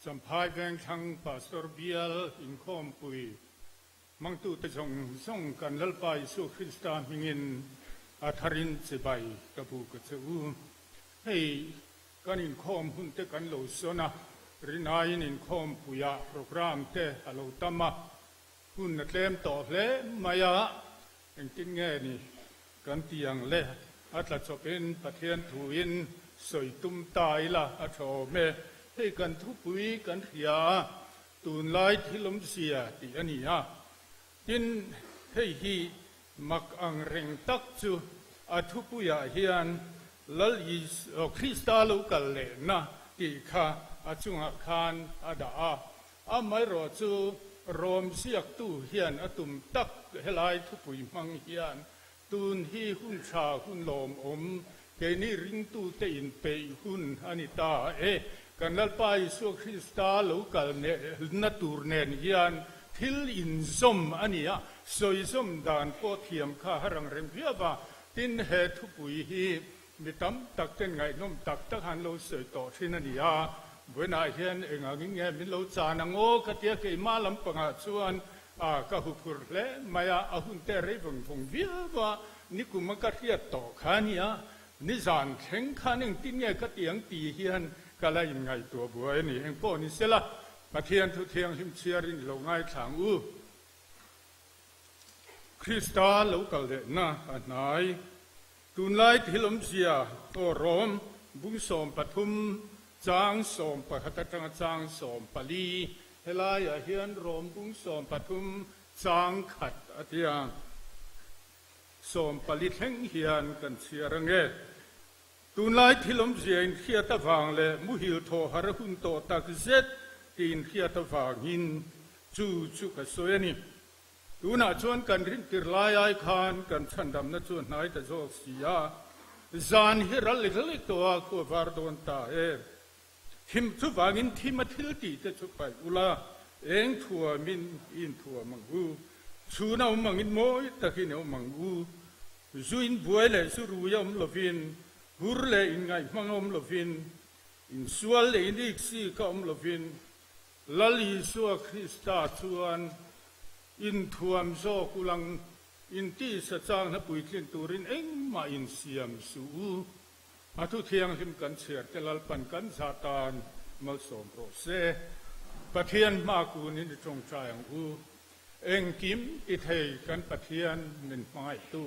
Champhai Vengthlang Pastor Bial Inkhawmpui hmangtute zawng zawng kan Lalpa Isua Krista hmingin a tharin chibai ka buk a che u. Hei kan inkhawm hun te kan lo sawn a, rinaiin inkhawmpuiah programme te a lo tam a, hun a tlem tawh hle mai a, Engtin nge ni kan ti ang le? A tla chawpin Pathian thuin sawi tum ta ila a tha awm e. Hei kan thupui kan hria a, tunlai thil awmzia tih a ni a. Tin, hei hi mak ang reng tak chu a thupuiah hian Lal Isua Krista lo kal lehna tih kha a chungah khan a dah a. Amaherawh chu Rom ziaktu hian a tum tak helai thupui hmang hian tun hi hun tha hun lawmawm keini ringtute inpeih hun a ni ta e. Kan Lalpa Isua Krista lo kal na tur nen hian thil inzawm a ni a, sawizawm dan pawh thiam kha a rang reng viau va. Tin, he thupui hi Mi tam tak ten ngaihnawm tak tak han lo sawi tawh thin a ni a, vawiinah hian eng angin nge min lo chan ang aw ka tia keimah lampangah chuan a ka huphur hle mai a, a hun te rei vawng vawng viau a, nikum a ka hriat tawh kha a nia, nizan thleng khan engtin nge ka ti ang tih hian ka la inngaihtuah buai a ni, engpawh ni sela Pathian thu thianghlim chhiarin i lo ngaithla ang u. Krista lo kal lehna a hnai. Tunlai thil awmzia aw Rom bung 13 chang 11 atanga chang 14 helaiah hian Rom bung 13 chang khat a tia 14 thleng hian kan chhiar ange. Tunlai thil awmzia inhriat avang leh muhil thaw har a hun tawh tak zet tih inhriat avangin chu chu ka sawi a ni. Tunah chuan kan rintir lai ai khan kan chhandamna chu a hnai ta zawk si a, zan hi ral lek lek tawh a, khua var dawn ta e. Thim chuvangin thim a thil tih te chu paih ula, eng thuamin i inthuam ang u, chhun a awm angin mawi takin i awm ang u, zu inbuai leh zu rui a awm lovin, hur leh inngaihhmang a awm lovin, insual leh inik sik a awm lovin, Lal Isua Krista chuan inthuam zawk ulang intisa changna puitlin turin engmah insiam suh u. A thu thianghlim kan chhiar te Lalpan kan zah tan malsawm rawh se. Pathian hma kunin i tawngtai ang u. Engkim ti thei kan Pathian min hmangaihtu.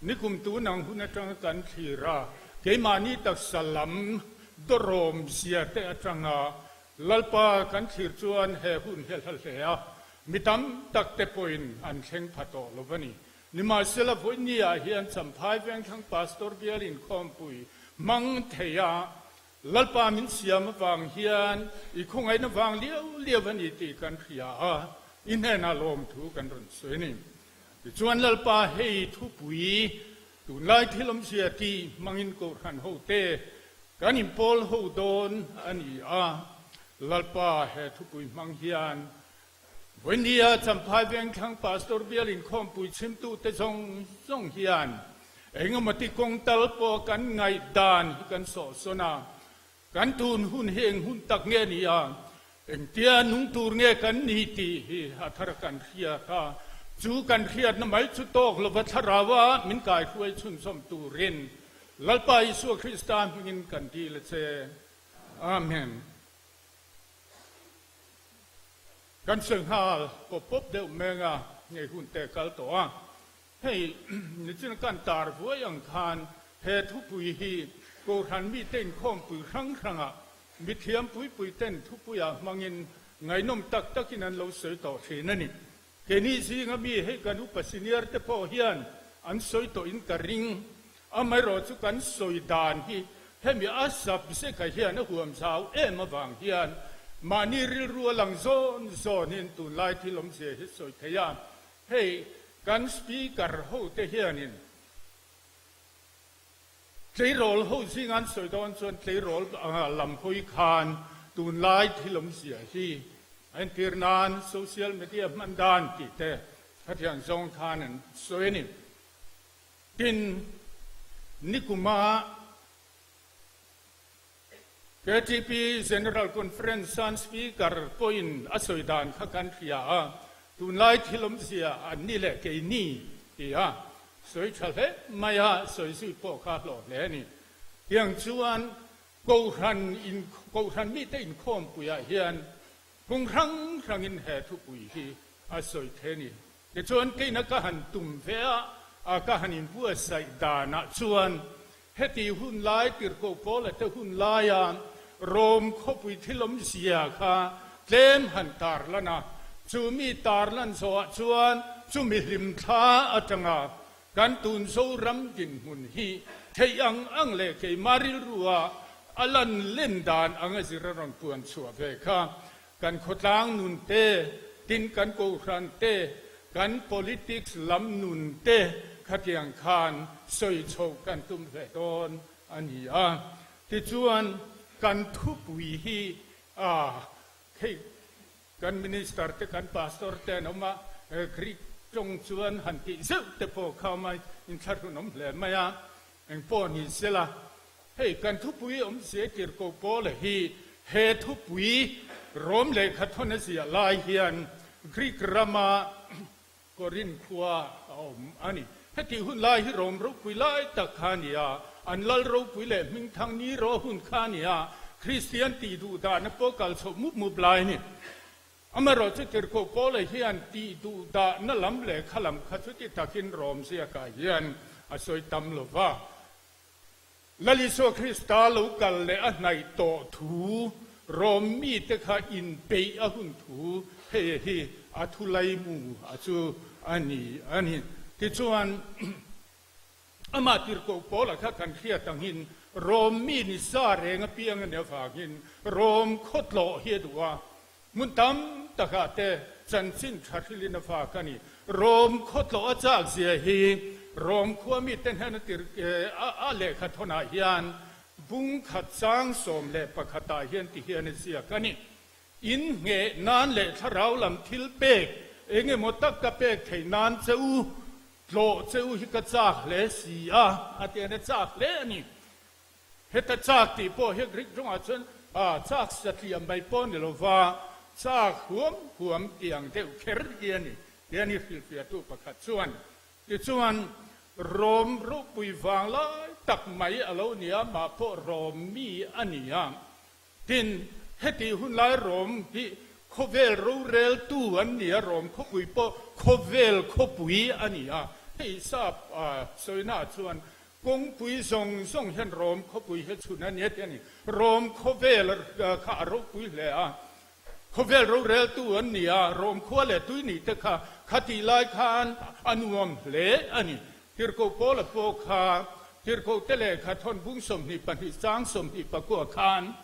Nikum tun ang hun atanga kan thlir a, keimahni taksa lam dawrawm zia te atanga Lalpa kan thlir chuan he hun hi a hla hle a, mi tam tak te pawhin an thleng pha tawh lo va ni. Nimahsela vawiini ah hian Champhai Vengthlang Pastor Bial Inkhawmpui hmang thei a, Lalpa min siam avang hian i khawngaihna vang liau liau a ni tih kan hria a, i hnenah lawmthu kan rawn sawi a ni. Tichuan Lalpa hei thupui tunlai thil awmzia tih hmangin Kohhran hote kan inpawl ho dawn a ni a, Lalpa he thupui hmang hian vawinia Champhai Vengthlang Pastor Bial inkhawmpui chhimtute zawng zawng hian engemawti kawng tal pawh kan ngaihdan hi kan sawhsawn a, Kan tun hun hi eng hun tak nge ni a, engtia nung tur nge kan ni tih hi a thar kan hriat a, chu kan hriatna mai chu tawk lova thlaraua min kaihruai chhunzawm turin Lalpa Isua Krista hmingin kan dil a che. Amen. Kan sawi nghal pawp pawp deuh meng a, ngei hun te kal tawh a. Hei, nichin kan tar vuai ang khan he thupui hi Kohhran mite inkhawmpui hrang hrangah mithiam pui pui ten thupuiah hmangin ngaihnawm tak takin an lo sawi tawh thin a ni. Keini zinga mi hei kan upa senior te pawh hian an sawi tawhin ka ring. Amaherawhchu kan sawi dan hi hemi a subject-ah hian a huam zau em avang hian mahni rilru a lang zawn zawnin tunlai thil awmzia hi sawi thei a. Hei kan Speaker ho te hianin tleirawl ho zinga an sawi dawn chuan tleirawl lam hawi khan tunlai thil awmzia hi a entir nan social media hman dan tih te khatiang zawng khan an sawi a ni. Tin, nikuma. KTP General Conference an Speaker pawhin a sawi dan kha kan hria a, tunlai thil awmzia an ni leh keini ti a sawi tha hle mai a, sawi zui pawh kha a hlawh hle a ni. Tiang chuan Kohhran in Kohhran mite inkhawmpuiah hian kung hrang hrangin he thupui hi a sawi thei a ni. Tichuan keina ka han tum ve a, a ka han inbuatsaih danah chuan heti hun lai tirhkoh Paula te hun laia Rom khawpui thil awmzia kha tlem han tarlan a, chu mi tarlan zawhah chuan chumi hlimthla atanga Kan tun Zoram dinhmun hi theih ang ang leh keimah rilrua a lan len dan anga zir a rawn puan chhuah ve kha. Kan khawtlang nun te, tin kan kohhran te, kan politics lam nun te khatiang khan sawi chhoh kan tum hle dawn a ni a. Tichuan kan thupui hi a theih Kan minister te, kan pastor te an awm a, Greek tawng chuan han tih zeuh te pawh kha awm a, inthlahrun awm hle mai a, eng pawh ni sela, hei kan thupui awmzia tirhkoh Paula hi he thupui Rom lehkha thawn a ziah lai hian Greek rama Korinth khua a awm a ni. Hetih hun lai hi Rom ropui lai tak kha a ni a, an lal ropui leh hmingthang ni rawh hun kha a ni a, Kristian tih duh dahna pawh kal chhoh mup mup lai a ni. Amaherawh chu Tirhkoh Paula hian tih duh dahna lam leh kha lam kha chuti takin Rom ziakah hian a sawi tam lo va. Lal Isua Krista lo kal leh a hnaih tawh thu Rom mite kha inpeih a hun thu hei hi a thu laimu a chu a ni a ni. Tichuan, amah tirhkoh Paula kha kan hriat angin Rom mi ni sa reng apiang a nih avangin Rom khawtlawh hi a duh a, hmun tam takah te chanchin tha hrilhin a fak a ni. Rom khawtlawh a chak zia hi Rom khua mite hnena tir a lehkha thawnah hian bung khat chang 11 ah hian ti hian a ziak a ni. In ngheh nan leh thlarau lam thil pek eng emaw tak ka pek theih nan che u, tlawh che u hi ka chak hle si a, a ti a ni, a chak hle a ni. Heta chak tih pawh hi Greek tawngah chuan chak satliam mai pawh ni lova chak huam huam tih ang deuh kher hi a ni tih a ni hrilhfiahtu pakhat chuan. Tichuan, Rom ropui vang lai tak mai a lo ni a, mah pawh Rom mi a ni a. Tin, hetih hun lai Rom hi khawvel roreltu an ni a, Rom khawpui pawh khawvel khawpui a ni a. Hei sap sawinaah chuan Kawngpui zawng zawng hian Rom khawpui hi a chhun a nia tih a ni. Rom khawvel kha a ropui hle a, khawvel roreltu an ni a, Rom khua leh tui nih te kha khatih lai khan a nuam hle a ni. Tirhkoh Paula pawh kha Tirhkoh te lehkha thawn bung 22 chang 24 khan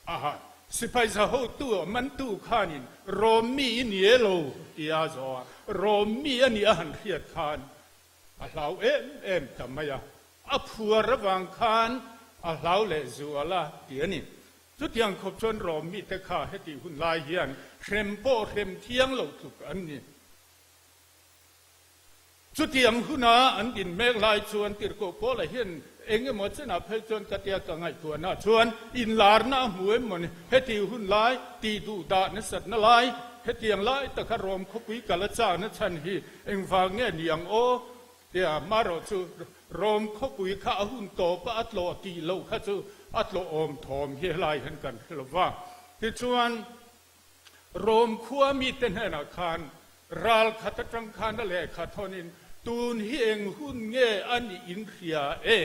a sipai za hotu a mantu khanin Rom mi i ni e lo tia a zawh a, Rom mi a nih a han hriat khan A hlau em em ta mai a, a phuar avang khan a hlau leh zual a ti a ni. Chutiang khawp chuan Rom mite kha hetih hun lai hian hrem pawh hrem thiang lo tluk an ni. Chutiang huna an din mek lai chuan Tirhkoh Paula hian eng emaw chenah phei chuan ka tia ka ngaihtuahna chuan inlarna a hmu em mawni, hetih hun lai tih duh dah nasatna lai, hetiang lai taka Rom khawpui kal a chakna chhan hi Engvang nge ni ang aw? Tia hmarawh chu Rom khawpui kha a hun tawp a, a tlawh tih loh kha chu a tlawh awm thawm hi helai hian kan hre lo va. Tichuan, Rom khua mite hnenah khan ral khat atang khan a lehkha thawnin, Tun hi eng hun nge a nih in hria e?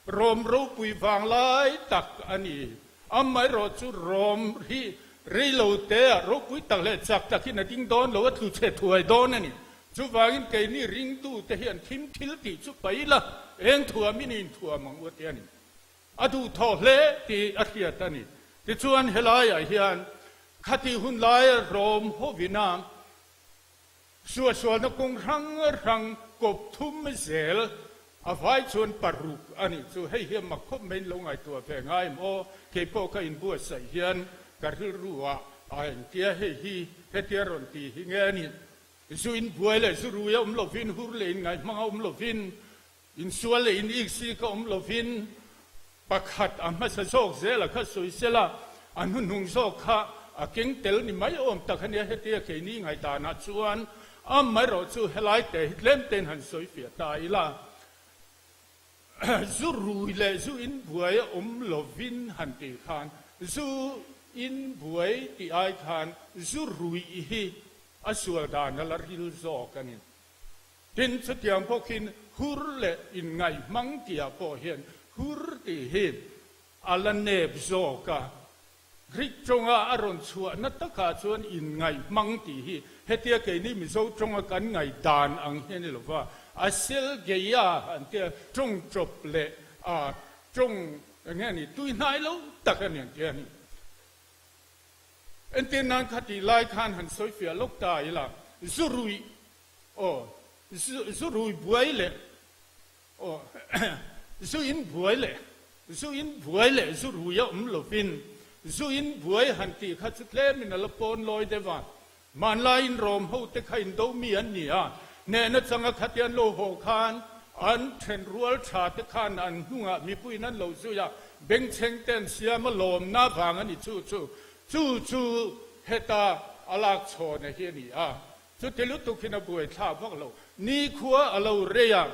Rom ropui vang lai tak a ni. Amaherawh chu Rom hi reilo te ah ropui tak leh chak takin a ding dawn lo, a tlu chhe thuai dawn a ni. Chuvangin keini ringtu te hian thim thil tih chu pai la, eng thuamin i inthuam ang u a ti a ni. A duhthawh hle tih a hriat a ni. Tichuan helaiah hian khatih hun laia Rom hovina Suahsualna kawng hrang hrang kawp thum zel a vai chuan paruk a nih chu. Hei hi a mak khawp mai in lo ngaihtuah ve ngai em aw. Kei pawh ka inbuatsaih hian ka rilru ah a engtia hei hi hetia rawn ti hi nge a nih. Zu inbuai leh zu rui a awm lovin, hur leh inngaihmang a awm lovin, insual leh in iksik a awm lovin. Pakhat a hmasa zawk zela kha sawi sela, a hnuhnung zawk kha a keng tel ni mai awm tak a nia. Hetia keini ngaihdanah chuan amaherawh chu helai te hi tlem tein han sawi fiah ta ila, zu rui leh zu in buai a awm lovin han tih khan zu in buai tih ai khan zu rui hi a sual dan a la ril zawk a ni. Tin, chutiang bawkin hur leh inngaih hmang tihah pawh hian hur tih hi a la nep zawk a. Greek tawnga a rawn chhuahna takah chuan inngaih hmang tih hi hetia keini Mizo tawnga kan ngaih dan ang hi a ni lo va, a selgeia an tia tawng tawp leh a tawng eng nge ni tuihnai lo tak a ni an tia a ni. Entir nan kha tih lai khan han sawifiah lawk ta ila, zu ruih Aw, zu, zu rui buai leh, aw, zu in buai leh, zu in buai leh zu rui a awm lovin, zu in buai han tih kha chu tlemin a la pawn lawi deuh a. Hmanlaiin Rom ho te kha indo mi an ni a, hnehna changa khati an lo haw khan an thenrual tha te khan an hnungah mipuiin an lo zui a, bengchheng te an siam a, lawmna vang a ni chu chu. Chu chu heta a lak chhawna hi a ni a. Chuti lutuk in a buai thlak vak lo. Nikhua a lo rei a,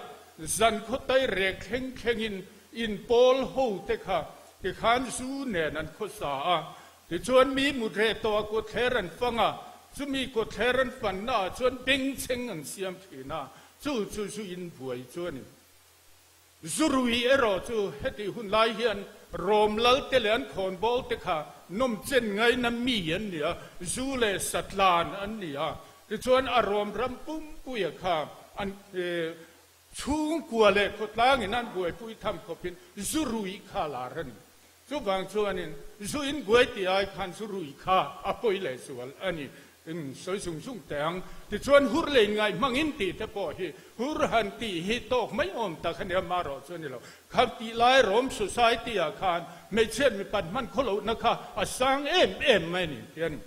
zan khawtai rek thleng thlengin in pawl ho te kha tikhan zu nen an khawsa a. Tichuan mi mut reh tawh a kawtthler an fang a, chumi kawtthler an fanna ah chuan bengchheng an siam thin a, chu chu zu in buai chu a ni. Zurui erawh chu hetih hun lai hian Rom lal te leh an khawnbawl te kha nawm chen ngaina mi an ni a, zu leh satlan an ni a. Tichuan a Rom ram pumpuia kha an chhungkua leh khawtlangin an buaipui tham khawpin zurui kha lar a ni. Chuvang chuanin zu in buai tih ai khan zu rui kha a pawi leh zual a ni. In sawi zung zung teh ang. Tichuan hur leh inngaih hmangin tih te pawh hi hur han tih hi tawk mai awm tak a nia, marawh chu a ni lo. Kha tih lai Rom Society ah khan hmeichhiat mipat hman khaw lohna kha a sang em em mai a ni ti a ni.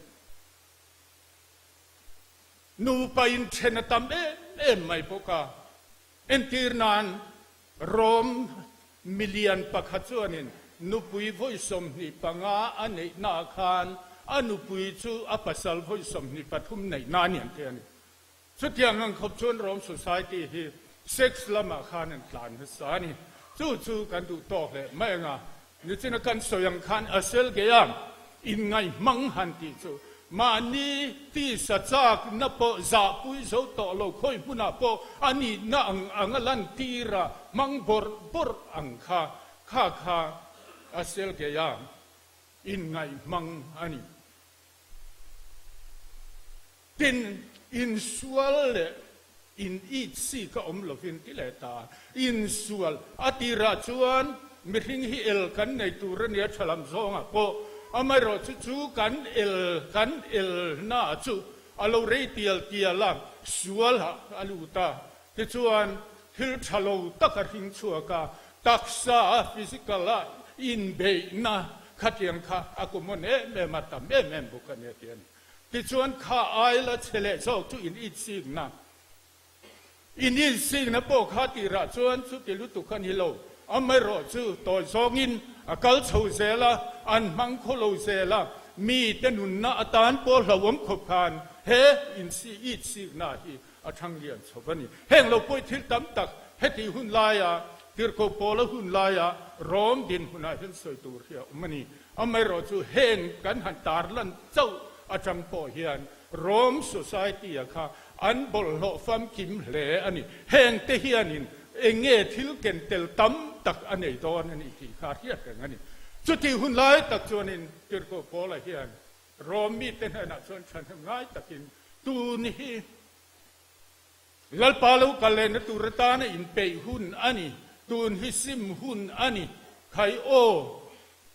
Nupa inthen a tam em em mai bawk a. Entir nan Rom milian pakhat chuanin nupui vawi 25 a neihnaah khan a nupui chu a pasal vawi 23 neihna a ni an ti a ni. Chutiang ang khawp chuan Rom society hi sex lamah khan an tlan nasa a ni. Chu chu kan duh tawk leh mai ang a. Nichina kan sawi ang khan a sel ngei a, inngaihmang han tih chu mahni tisa chakna pawh zahpui zo tawh lo khawi hmunah pawh a nihna ang ang a lantir a, hmang bawrh bawrh ang kha kha kha a sel ngei a, inngaihmang a ni. Tin, insual leh in it si ka awm lovin ti leh ta. Insual a tirah chuan mihring hi el kan nei tur a nia tha lam zawngah pawh amaherawh chu chu kan el kan elna chu a lo rei tial tial a, sual ah a lut a. Tichuan, thil tha lo tak a hring chhuak a, taksa a physical a inbeihna khatiang kha a common em em a, tam em em bawk a nia ti a ni. Tichuan kha ai la chhe leh zawk chu in insikna, in insikna pawh kha tirah chuan chuti lutuk a ni lo. Amaherawh chu tawi zawngin a kal chho zel a, an hmang khaw lo zel a, mite nunna atan pawh hlauhawm khawp khan he insikna hi a thang lian chho a ni. Heng lo pawh thil tam tak heti hun laia Tirhkoh Paula hun laia Rom dinhmunah hian sawi tur hi a awm a ni. Amaherawh chu heng kan han tarlan chauh atang pawh hian Rom Society-a kha an bawlhhlawh famkim hle a ni. Heng te hianin eng nge thil ken tel tam tak a nei dawn a ni tih kha a hriat reng a ni. Chutih hun lai tak chuanin Tirhkoh Paula hian Rom mite hnenah chuan thahnem ngai takin tun hi Lalpa lo kal lehna tur atana inpeih hun a ni, tun hi sim hun a ni. Khai aw,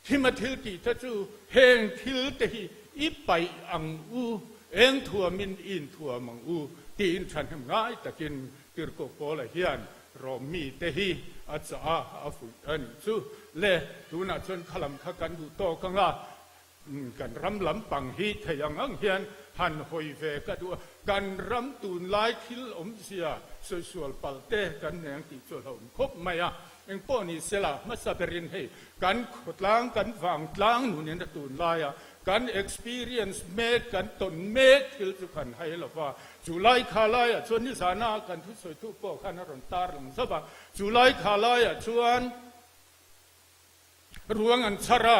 thima thil tih te chu heng thil te hi i paih ang u, eng thuamin i inthuam ang u tiin thahnem ngai takin Tirhkoh Paula hian Rom mite hi a chah a, a fuih a nih chu. Le, tunah chuan khalam kha kan duh tawk ang a. Kan ram lampang hi thei ang ang hian han hawi ve ka duh a, kan ram tunlai thil awmzia sawisual palh te kan nei ang tih chu a hlauhawm khawp mai a. Engpawh ni sela, hmasa berin hei kan khawtlang, kan vangtlang nunin a tunlaia kan experience mek, kan tawn mek thil chu kan hai lo va. Chu lai kha laiah chuan nizana kan thusawitu pawh khan a rawn tarlang zauh a, chu lai kha laiah chuan, Ruang an chhar a,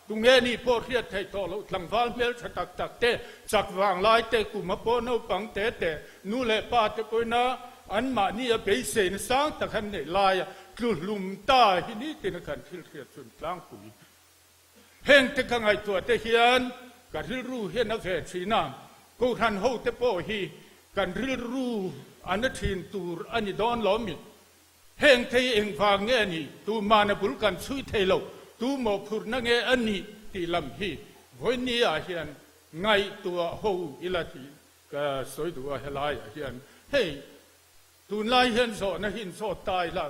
tunge nih pawh hriat theih tawh loh tlangval hmel tha tak tak te, chak vang lai te, kum a pawh naupang te te, nu leh pa te pawhin a anmahni a beiseina sang tak an neih laia tlu hlum ta hi nitin a kan thil hriat chun tlangpui. Heng te ka ngaihtuah te hian ka rilru hian a ve thin a, Kohhran ho te pawh hi kan rilru a na thin tur a ni dawn lo mi? Heng thei engvang nge a nih, tu mahna bul kan chhui thei lo, tu mawhphurhna nge a nih tih lam hi vawiin ah hian ngaihtuah ho ila tih ka sawi duh a, helaiah hian hei tunlai hian zawhna hi inzawt ta ila,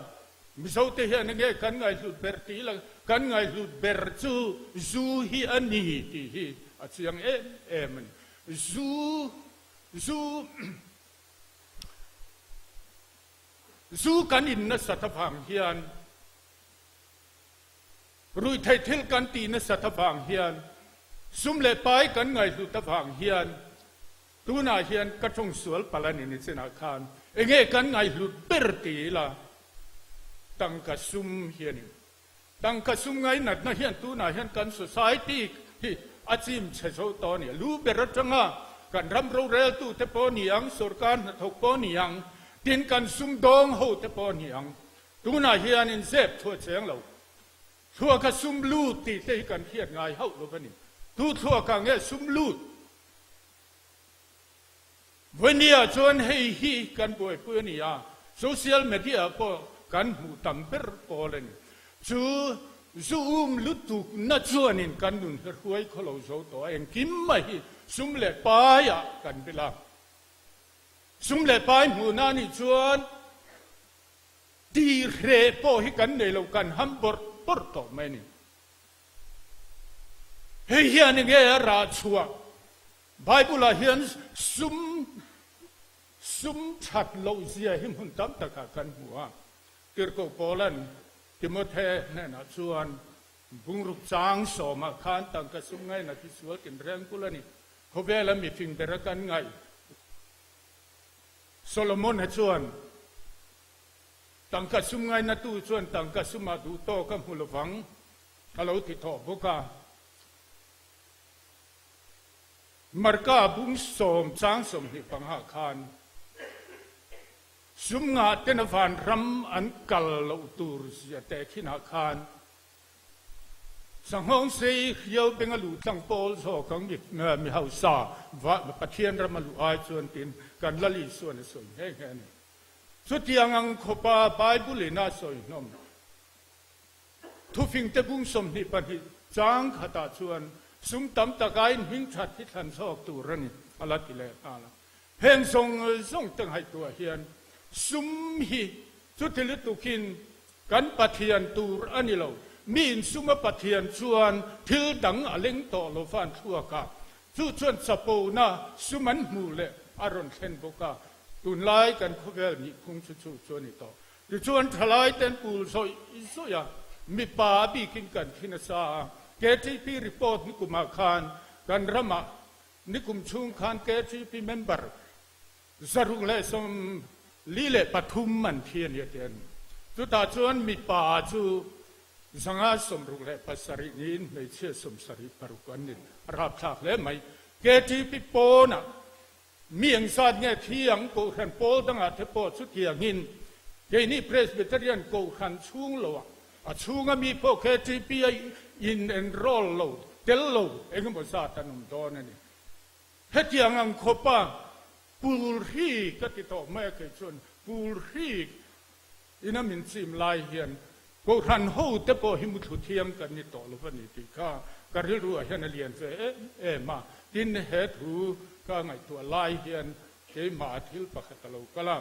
Mizote hian enge kan ngaihhlut ber tih ila, kan ngaihhlut ber chu zu hi a ni tih hi a chiang em em a ni. Zu, zu. Zu kan in nasat avang hian, ruihtheih thil kan tih nasat avang hian, sum leh pai kan ngaihhlut avang hian tunah hian ka tawng sual palh a ni nichinah khan enge kan ngaihhlut ber ti ila tangka sum hi a ni. Tangka sum ngainatna hian tunah hian kan society hi a chim chhe zo tawh a ni. Lu ber atanga kan ram roreltute pawh ni ang, sorkar hnathawk pawh ni ang, tin kan sumdawng hote pawh ni ang, tunah hian in zep thuah cheng lo. Thluaka sum lut tih te hi kan hriat ngai hauh lo va ni. Tu thluakah nge sum lut? Vawinia chuan hei hi kan buaipui a ni a, social media pawh kan hmuh tam ber pawl a ni. Chu zu um lutuk na chuanin kan nun hi hruai khaw lo zo tawh a, engkim mai hi sum leh paiah kan bil a. Sum leh pai hmuhna a nih chuan tihreh pawh hi kan nei lo, kan ham bawrh bawrh tawh mai a ni. Hei hian enge a rah chhuah? Bible-ah hian sum sum that loh zia hi hmun tam takah kan hmu a. Tirhkoh Paula'n Timothe hnenah chuan bungruk chang sawmah khan tangka sum ngainat hi sual tinreng kul a ni. Khawvela mifing bera kan ngaih Solomon-a chuan tangka sum ngainatu chuan tangka sumah duh tawk a hmu lovang a lo ti tawh bawk a. Marka bung sawm chang 25 khan sum ngah tena vanram an kal loh tur zia teh khinah khan Sanghawng sei hriau benga luh tlang pawl zawk ang mi hausa Pathian ram a luh ai chuan tiin kan Lal Isuan a sawi nghe nghe a ni. Chutiang ang khawpa Bible in a sawi hnawm. Thufingte bung 22 chang khatah chuan sum tam tak aiin hming that hi thlan chhuak tur a ni, a la ti leh nghal a. Heng zawng zawng te ngaihtuah hian sum hi chuti lutukin kan Pathian tur a ni lo. Miin suma Pathian chuan thil dang a leng tawh lo van thluak a, chu chuan chapona sum an hmuh leh a rawn thlen bawk a. Tunlai kan khawvel nihphung chu chu chu a ni tawh. Tichuan thalai ten pul zawih zawih a, mipa a bikin kan thi nasa a. KTP report nikumah khan kan ramah nikum chhung khan KTP member 643 an thi a ni a ti a ni. Chutah chuan mipa chu 567 niin hmeichhia 76 an ni. A rapthlak hle mai. KTP pawnah Mi engzat nge thi ang Kohhran pawl dangah te pawh chutiangin keini Presbyterian Kohhran chhung loah a chhunga mi pawh KTP a in enroll lo, tel lo engemaw zat an awm dawn a ni. Hetiang ang khawpa pul hri ka ti tawh mai a kei chuan pul hri ina min chim lai hian Kohhran ho te pawh hi muthlu thiam kan ni tawh lo va ni tih kha ka rilru ah hian a lian ve em em a. Tin, he thu ka ngaihtuah lai hian keimah thil pakhat a lo kal a.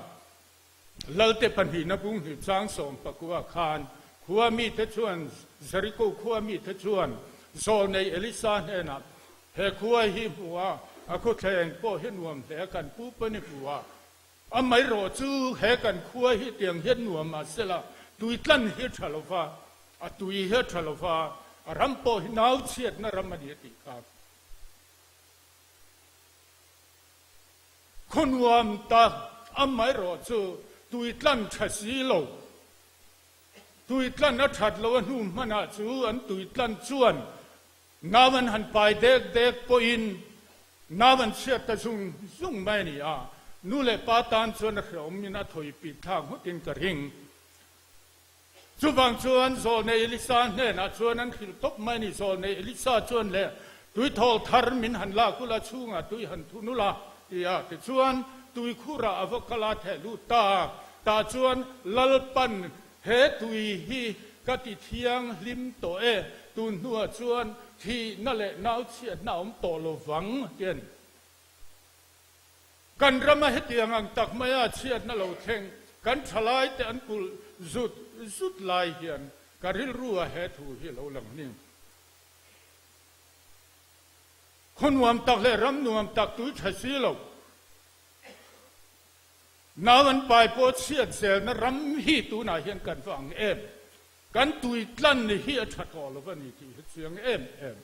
Lalte pahnihna bung hnih chang sawm pakua khan khua mite chuan Jeriko khua mite chuan Zawlnei Elisa hnenah, He khua hi hmu a, a khawthleng pawh hi nuam hle kan pu pawn i hmu a. Amaherawh chu he kan khua hi tiang hian nuam mah sela, tui tlan hi a tha lo va, a tui hi a tha lo va, a ram pawh hi nau chhiatna ram a ni a tih kha. Khaw nuam tak amaherawh chu tui tlan tha si lo. Tui tlan a that lo a hnu hmanah chu an tui tlan chuan nau an han pai dek dek pawhin nau an chhiat ta zung zung mai a ni a. Nu leh pa tan chuan a hrehawmin a thawi pit thlak ngawtin ka ring. Chuvang chuan Zawlnei Elisa hnenah chuan an hrilh tawp mai a ni. Zawlnei Elisa chuan le, Tuithawl thar min han lak ula, chhungah tui han thun ula, ti a. Tichuan, tuikhurah a va kal a theh lut ta a. Tah chuan Lalpan, He tui hi ka ti thianghlim tawh e, tun hnuah chuan thihna leh nauchhiatna a awm tawh lo vang, ti a ni. Kan rama hetiang ang tak maia chhiatna lo thleng kan thalaite an kulh zut zut lai hian ka rilru a he thu hi lo lang ni. Khaw nuam tak leh ram nuam tak tui tha si lo. Nau an pai pawh chhiat zelna ram hi tunah hian kan va ang em? Kan tui tlan hi a tha tawh lo va ni tih hi chiang em em.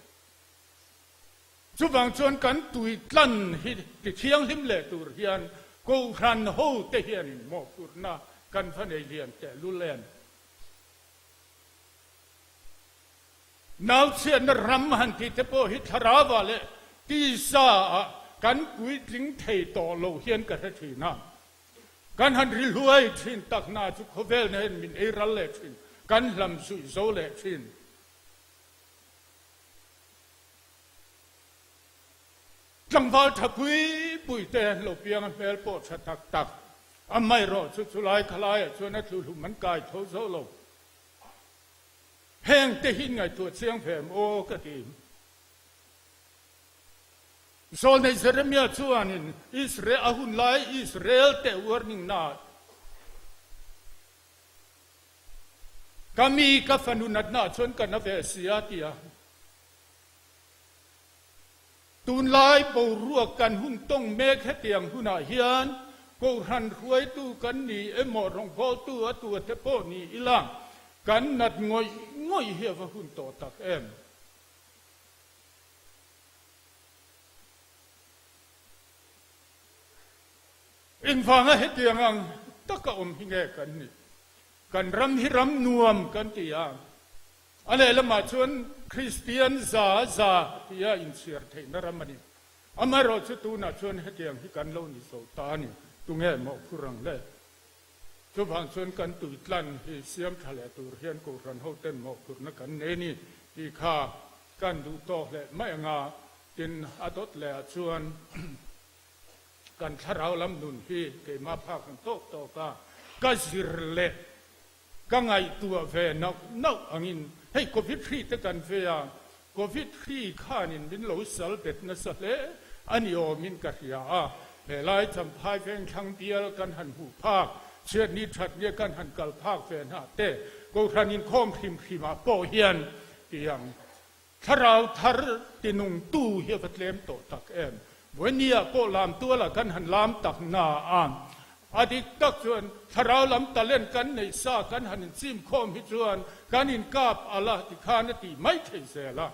Chuvang chuan kan tui tlan hi ti thianghlim leh tur hian Kohhran ho te hianin mawhphurhna kan va nei lian teh lul em? Nauchhiatna ram han tih te pawh hi thlarauah leh tisa ah kan puitling thei tawh lo hian ka hre thin a. Kan han ri hluai thin takna chu khawvelna hian min ei ral leh thin, kan hlam zuih zo leh thin. Tlangval tha pui pui te an lo piang a, hmel pawh tha tak tak. Amaherawh chu chulai khalaiah chuan a tluhlum an kai tho zo lo. Heng te hi ngaihtuah chiang ve em aw ka ti. Zawlnei Jeremia chuanin Israel a hun lai Israel te warning na Ka mi ka fanu natna chuan ka na ve si a ti a. Tunlai boruak kan hun tawng mek hetiang hunah hian Kohhran hruaitu kan ni emaw rawngbawltu a tua te pawh ni ila kan nat ngawih ngawih hi a va hun tawh tak em. Engvanga hetiang ang taka awm hi nge kan nih? Kan ram hi ram nuam kan ti a, a lehlamah chuan Kristian za za tia inchhiar theihna ram a ni. Amaherawhchu tunah chuan hetiang hi kan lo ni zo ta a ni. Tunge mawh phur ang le? Chuvang chuan kan tuitlan hi siam tha leh tur hian Kohhran hoten mawhphurhna kan nei a ni tih kha kan duh tawk leh mai ang a, tin a dawt lehah chuan Kan thlarau lam nun hi keimah phak ang tawk tawk a, ka zir leh ka ngaihtuah ve nauh nauh angin hei Covid hri te kan ve a, Covid hri khanin min lo sal bet nasa hle a ni awmin ka hria a, helai Champhai Vengthlang bial kan han hmuh phak, chhiatni thatnia kan han kal phak ve hna te, Kohhran inkhawm hrim hrimah pawh hian tiang Thlarau thar tinungtu hi a va tlem tawh tak em? Vawinia pawh lam tualah kan han lam tak na a, a dik tak chuan thlarau lam talent kan neih sa kan han inchim khawm hi chuan kan inkap ala ti khan a tih mai thei zel a.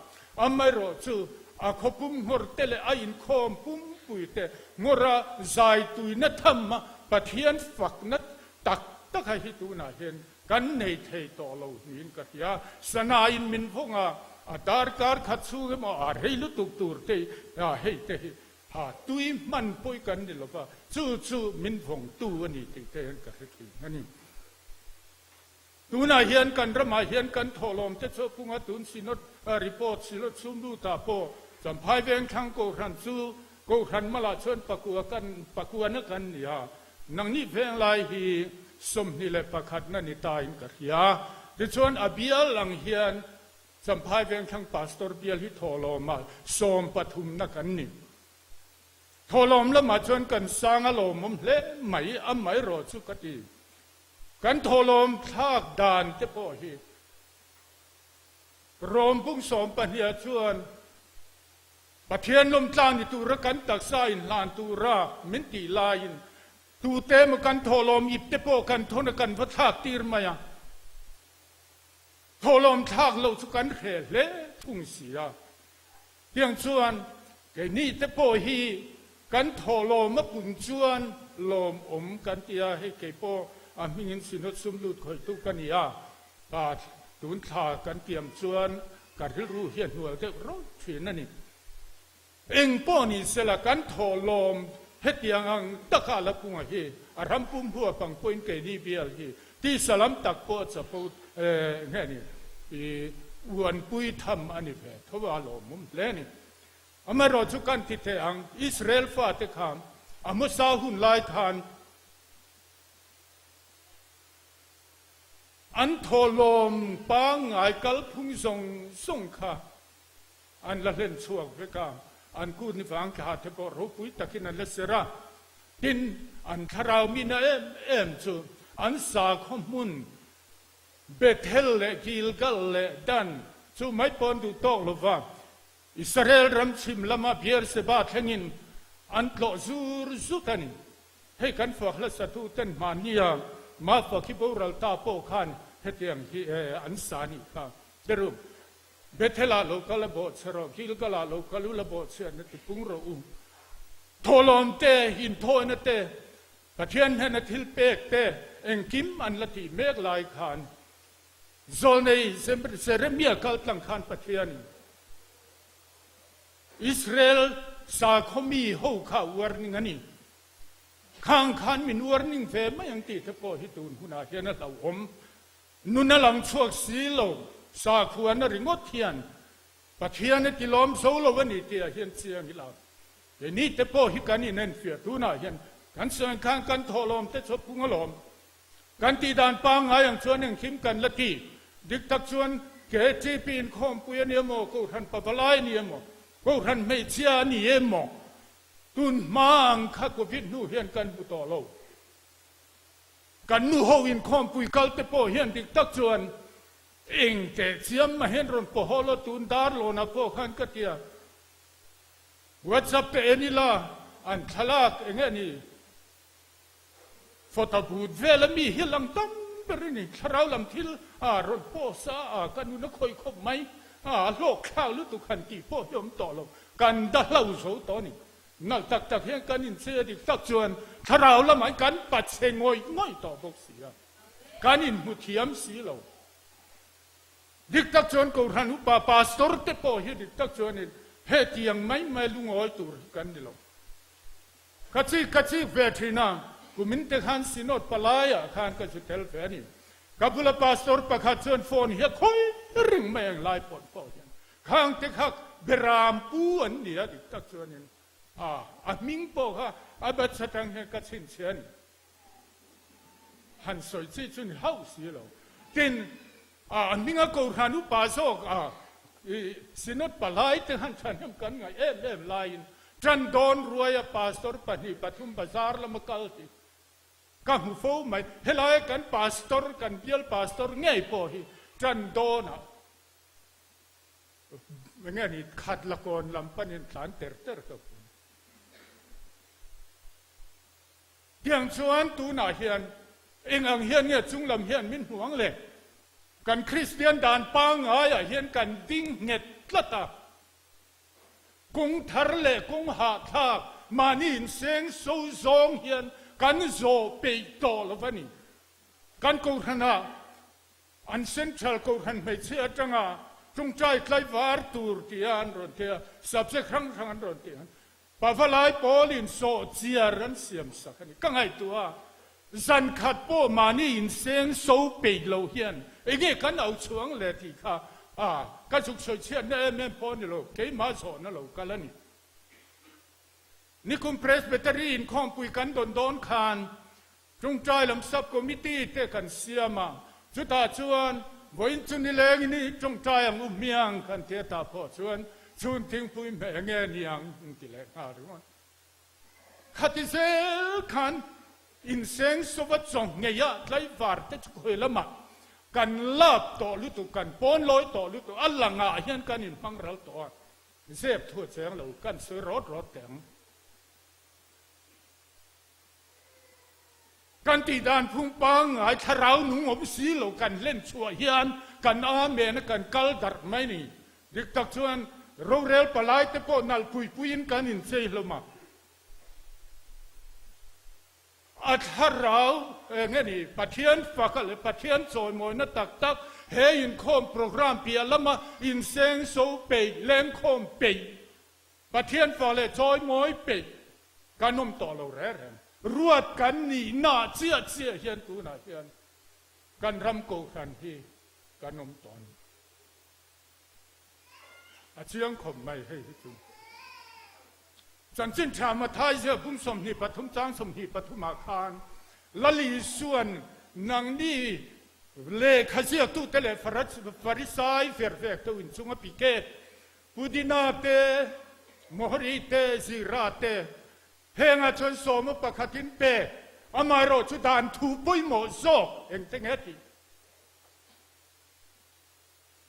Amaherawh chu a khawpum nghawr te leh a inkhawm pumpui te nghawra zai tuina tham a Pathian fakna tak tak a hi tunah hian Kan nei thei tawh lo niin ka hria. Sanain min vawng a, a darkar khat chhung emaw a rei lutuk tur te hi hei te hi ha tui hman pawh kan ni lova, chu chu min vawngtu a ni tih te hian ka hre thin a ni. Tunah hian kan ramah hian kan thawhlawm te chu a pung a, tun Synod report Synod chhungluta pawh Champhai Vengthlang Kohhran chu Kohhran malah chuan pakua kan pakuana kan ni a, Nangni venglai hi 21 na ni ta in ka hria. Tichuan a bial ang hian Champhai Vengthlang Pastor bial hi thawhlawmah 13 na kan ni. Thawhlawm lamah chuan kan sang a lawmawm hle mai, amaherawh chu ka ti. Kan thawhlawm thlak dan te pawh hi. Rom bung 12ah chuan Pathian lawmtlang ni tura kan taksa inhlan tura min tih laiin tute emaw kan thawhlawm ip te pawh kan thawn a kan va thlak tir mai a. Thawhlawm thlak loh chu kan hreh hle thung si a. Tiang chuan keini te pawh hi kan thawhlawm a pun chuan lawmawm kan ti a, hei kei pawh a hmingin Synod sum lut khawihtu ka ni a, pa tun thla kan tiam chuan ka rilru hi a hnual deuh rawih thin a ni. Eng pawh ni sela kan thawhlawm hetiang ang taka la punga hi a ram pum huap ang pawhin keini bial hi tisa lam tak pawh a chapo nge ni i uanpui tham a ni ve tho a lawmawm hle a ni. Amaherawhchu chu kan ti thei ang, Israel fate kha a hmasa hun lai khan an thawhlawm pangngai kalphung zawng zawng kha an la hlen chhuak vek a, an kut ni vang thla te pawh ropui takin an la ser a. Tin, an thlarau mina em em chu an sakhaw hmun Bethel leh Gilgal leh Dan chu mai pawn duh tawk lo va, Israel ram chhim lama Beerseba thlengin an tlawh zur zut a ni. Hei kan fak hlasatu ten hmannia Mafak hi boral ta pawh khan hetiang hi an sa a nih kha. Teru, Bethel-ah lo kal a bawhchhe rawh, Gilgal-ah lo kal u la bawhchhiatna ti pung rawh u. Thawhlawm te, inthawina te, Pathian hnena thil pek te engkim an la tih mek lai khan Zawlnei Jeremia kal tlang khan Pathianin Israel sakhaw mi ho kha warning a ni. Khang khan min warning ve mai ang tih te pawh hi tun hunah hian a hlauhawm. Nun a lang chhuak si lo, sakhuana ringawt hian Pathian a tilawm zo lo a ni tihah hian chiang ila. Keini te pawh hi kan inenfiah tunah hian kan sawi khan kan thawhlawm te chu a pung alawm. Kan tih dan pangngai ang chuan engkim kan la ti. Dik tak chuan KTP inkhawmpui a ni emaw, Kohhran pavalai a ni emaw, Kohhran hmeichhia a ni emaw, tun hma ang kha Covid hnu hian kan hmu tawh lo. Kan nu ho inkhawmpui kal te pawh hian dik tak chuan eng teh chiam mahin rawn pawhawl a, tun dar lawnah pawh khan ka ti a. WhatsApp te en ila an thlalak eng nge ni? Photo booth vel a mi hi lang tam ber a ni. Thlarau lam thil a rawn post a, a ka nun a khawih khawp mai. A hlawk thlak lutuk han tih pawh hi awm tawh lo. Kan da hlo zo tawh a ni. Nalh tak tak hian kan inchei a dik tak chuan thlarau lamah kan pachhe ngawih ngawih tawh bawk si a. Kan inhmu thiam si lo. Dik tak chuan Kohhran upa Pastor te pawh hi dik tak chuanin hetiang mai mai lungawi tur hi kan ni lo. Ka chik ka chik ve thin a, kumin te khan Synod palaiah khan ka zu tel ve a ni. Ka bula Pastor pakhat chuan phone hi a khawi ring mai ang lai pawh pawh hian khang te kha beram pu an ni a dik tak chuanin a a hming pawh kha a batch atang hian ka chhinchhiah a ni. Han sawi chi chu ni hauh si lo. Tin, a hminga Kohhran upa zawk a Synod palai te han thahnem kan ngaih em em laiin tan dawn ruaia Pastor pahnih pathum bazar lama kal hi ka hmu fo mai. Helaia kan Pastor, kan bial Pastor ngei pawh hi tan dawnah enge ni khat la kawn lam panin tlan ter ter ka hmu. Tiang chuan tunah hian eng ang hian nge chunglam hian min hmu ang le? Kan Kristian dan pangaiah hian kan ding nghet tlat a. Kawng thar leh kawng hahthlak mahni inseng so zawng hian kan zawh peih tawh lo va ni. Kan Kohhranah an Central Kohhran hmeichhia atanga tawngtai tlaivar tur tia an rawn ti a, subject hrang hrang an rawn ti a. Pavalai pawlin sawh chiar an siam sak a ni. Ka ngaihtuah a, zan khat pawh mahni inseng so peih lo hian enge kan au chhuang le tih kha a ka zuk sawi chhiatna em em pawh a ni lo, keimah zawhna lo kal a ni. Nikum Presbytery inkhawmpui kan dawn dawn khan Tungtai lam Sub Committee te kan siam a, chutah chuan vawiin chu nilengin i tawngtai ang u hmiang kan ti a tah pawh chuan chhun thingpui hmeh enge ni ang an ti leh nghal ringawt. Khati zel khan inseng sova chaw ngeiah tlaivar te chu khawi lamah. Kan lap tawh lutuk, kan pawn lawi tawh lutuk, a langah hian kan inhmang ral tawh a, zep thu a cheng lo, kan sawi rawt rawt teh ang. Kan tih dan phung pangngai thlarau nung awm si lo kan hlen chhuah hian kan amen a kan kal darh mai ni. Dik tak chuan rorel palai te pawh nalh pui puiin kan inchei hlawm a. A thlarau eng nge ni Pathian faka leh Pathian chawimawina tak tak he inkhawm program piah lama inseng so peih, lengkhawm peih, Pathian fak leh chawimawi peih kan awm tawh lo reng reng. Ruat kan nihna chiah chiah hian tunah hian kan ram kohhran hi kan awm tawh a ni. A chiang khawp mai hei hi chu. Chanchin tha Mathai ziak bung 23 chang 23 ah khan Lal Isuan nangni lehkha ziaktute leh Farisai vervek deuh inchunga piket Pudina te, Mohri te, Zira te, hengah chuan sawma pakhatin pe, amaherawh chu dan thu pawimawh zawk engte nge tih?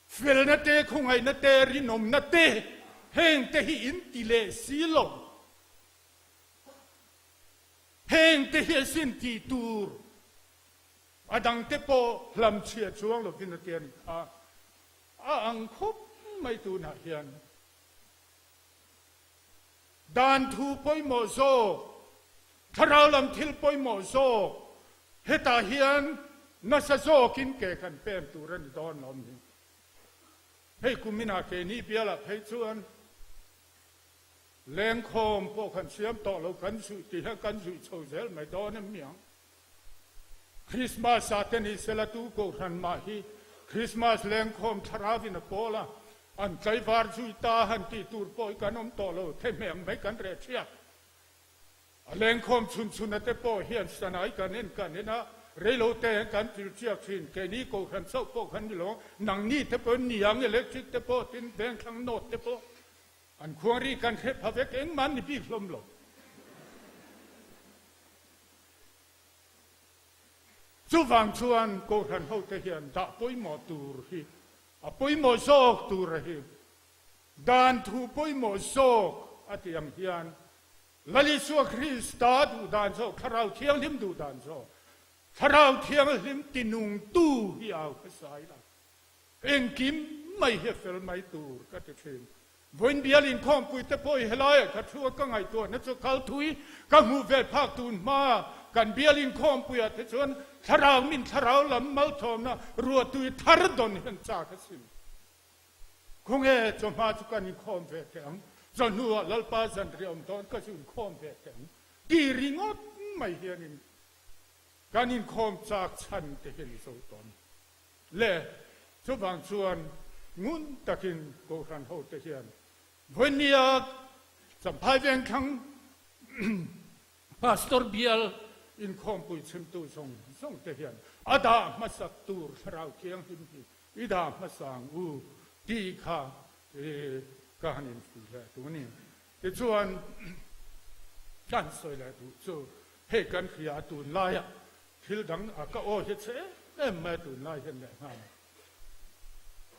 Felna te, khawngaihna te, rinawmna te, hengte hi in ti leh si lo. Hengte hi a sin tih tur a dangte pawh hlamchhiah chuang lovin a ti a ni kha. A ang khawp mai tunah hian dan thu pawimawh zawk, thlarau lam thil pawimawh zawk hetah hian nasa zawkin ke kan pen tur a ni dawn lo ni. Hei kuminah keini bialah phei chuan lengkhawm pawh kan siam tawh lo, kan zuih tih hian kan zuih chho zel mai dawn em mi ang. Krismas ah te ni sela tu kohhran mah hi Krismas lengkhawm thlarau in a pawl a, an tlaivar zui ta han tih tur pawh hi kan awm tawh lo, thehmeh ang mai kan reh thiak. A lengkhawm chhun chhun a te pawh hian sanai kan en kan en a, reilo te hian kan til thiak thin, keini kohhran chauh pawh khan ni lo, nangni te pawh niang electric te pawh tin vengthlang note te pawh an khuang ri kan hre pha vek engmah an ni bik hlawm lo. Chuvang chuan Kohhran hote hian dah pawimawh tur hi a pawimawh zawk tur a hi. Dan thu pawimawh zawk a tih ang hian Lal Isua Krista duh dan zawk, Thlarau Thianghlim duh dan zawk, Thlarau Thianghlim tinungtu hi au hmasa ila engkim mai hi a fel mai tur ka ti thin. Vawiin bial inkhawmpui te pawh i helaiah ka thu a, ka ngaihtuahna chu kal thui ka hmuh ve phak tun hma kan bial inkhawmpuiah te chuan thlarau min thlarau lam malthawmna ruahtui thar dawn hian chak a sim. Khawnge chawhma chu kan inkhawm ve teh ang, chawhnuah Lalpa zanriah awm dawn ka chu inkhawm ve teh ang tih ringawt mai hianin kan inkhawm chak chhan te hian i zo tawn. Le, chuvang chuan ngun takin Kohhran hote hian vawinia Champhai Vengthlang Pastor bial inkhawmpui chhimtu zawng zawng te hian a dah hmasak tur Thlarau Thianghlim hi i dah hmasa ang u tih kha ka han infuih leh duh a ni. Tichuan, kan sawi leh duh chu hei kan hria a tunlaiah Thil dang a ka aw hi che em em mai a tunlai hian leh nghal.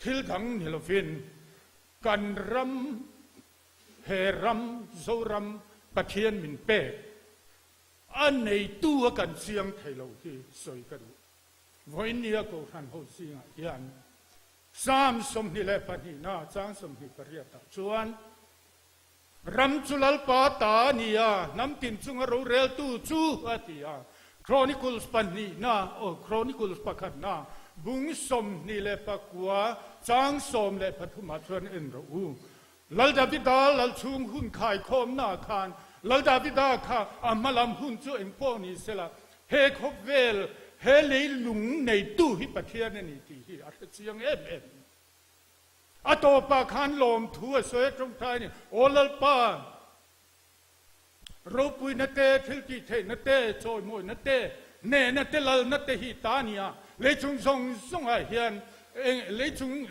Thil dang ni lovin kan ram, he ram, Zoram Pathian min pek a neitu a kan chiang thei lo hi sawi ka duh. Vawinia Kohhran ho zingah hian Psalm 22 na chang 28 ah chuan Ram chu Lalpa ta a ni a, hnam tin chunga roreltu chu a ti a. Chronicles pahnihna, aw, Chronicles pakhatna, bung 29, chang 13 ah chuan en rawh u. Lal Davida lal chhung hun khaikhawmnaah khan Lal Davida kha a hmalam hun chu eng pawh ni sela, he khawvel, he leilung neitu hi Pathian a ni tih hi a hre chiang em em. A tawpah khan lawmthu a sawi a tawngtai a ni. Aw Lalpa, ropuina te, thil tih theihna te, chawimawina te, hnehna te, lalna te hi ta a ni a. Lei chung zawng zawngah hian lei chung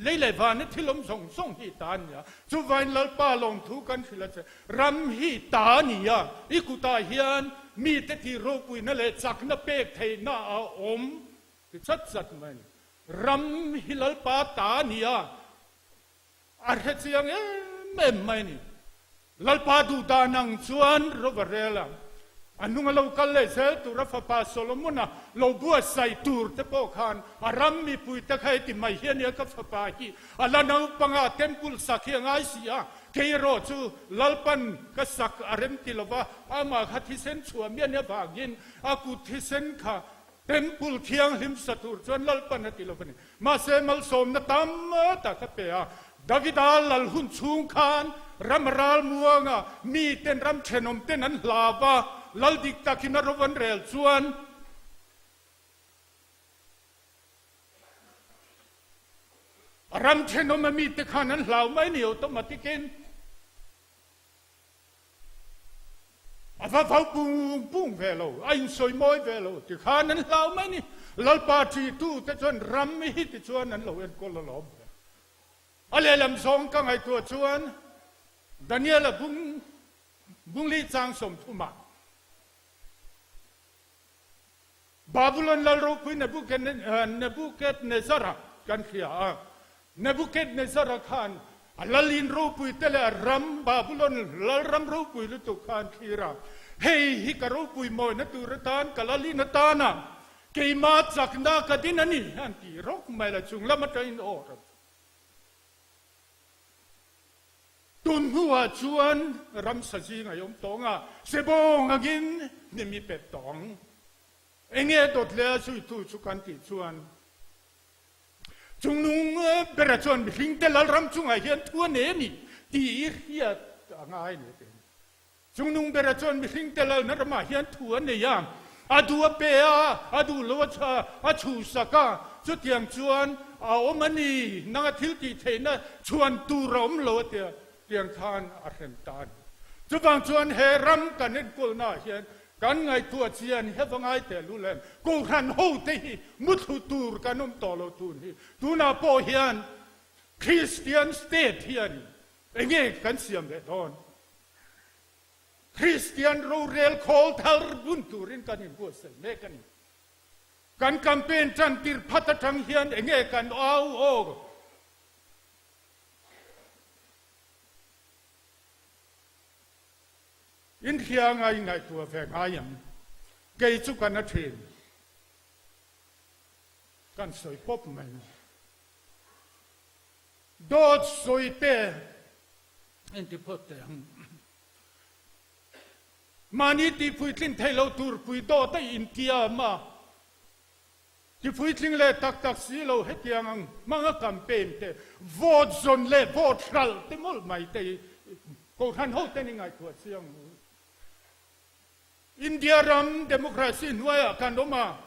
lei leh vana thil awm zawng zawng hi ta a ni a. Chuvain Lalpa lawmthu kan hrilh a che. Ram hi ta a ni a, i kutah hian mite tih ropuina leh chakna pek theihna a awm. Ti chat chat mai a ni. Ram hi Lalpa ta a ni a, a hre chiang em em mai a ni. Lalpa duh dan ang chuan ro a rel a, a hnunga lo kal leh zel tura fapa Solomon-a lo buatsaih tur te pawh khan a ram mipui te kha heti mai hi a nia, ka fapa hi a la naupanga temple sak hi a ngai si a, kei erawh chu Lalpan ka sak a rem ti lova, amah kha thisen chhuah miah nia vangin a kut thisen kha Temple thianghlim sa tur chuan Lalpan a ti lo a ni. Mahse malsawmna tam tak a pe a. Davida lal hun chhung khan ram ral muanga miten ram thenawm ten an hlau a, lal dik takin a ro an rel chuan a ram thenawm a mite khan an hlau mai ni automatic in. A va vau pung pung ve lo, a insawi mawi ve lo ti khan an hlau mai ni. Lalpa ṭitu te chuan ram hi ti chuan an lo enkawl alawm ve. A lehlam zawng ka ngaihtuah chuan Daniela bung bungli chang 30 ah Babulon lal ropui Nebuchadnezzar-a kan hria a. Nebuchadnezzar-a khan a lalin ropui te leh a ram, Babulon lal ram ropui lutuk kha an thlir a. Hei hi ka ropui mawina tur atan, ka lalin atana keima chakna ka din a ni, an ti rawk mai la, chung lam atangin aw ram. Tun hnuah chuan ramsa zing a awm tawng a, sebawng angin hnim i pet tawng. Enge dawt leh a zuitu chu kan tih chuan Chungnung bera chuan mihringte lalram chungah hian thu a nei a ni tih i hriat a ngai a ni a ti. Chungnung bera chuan mihringte lalna ramah hian thu a nei a, a duh a pe a, a duh lo a a chhuhsak a, chutiang chuan a awm a ni, nanga thil tih theihna chhuan tur a awm lo a tia, tiang khan a hrem ta a ni. Chuvang chuan he ram kan enkawlnaah hian kan ngaihtuah chian hi va ngai teh lul em? Kohhran hote hi muthlu tur kan awm tawh lo tun hi. Tunah pawh hian Kristian state hian Enge kan siam leh dawn? Kristian rorel khawl thar bun turin kan inbuatsaih mek a ni. Kan campaign tan tir phat atang hian enge kan au aw? Inhria ngai ngaihtuah ve ngai ang. Kei chu ka na thin. Kan sawi pawp mai. Dawt sawi te inti phawt teh ang. Mahni tihpuitlin theih loh tur pui dawt a intiam a, tipuitling leh tak tak si lo hetiang ang hmanga campaign te, vote zawn leh vote hralh te mawlh mai te hi Kohhran ho ten i ngaihtuah chiang u. India ram democracy hnuaiah kan awm a.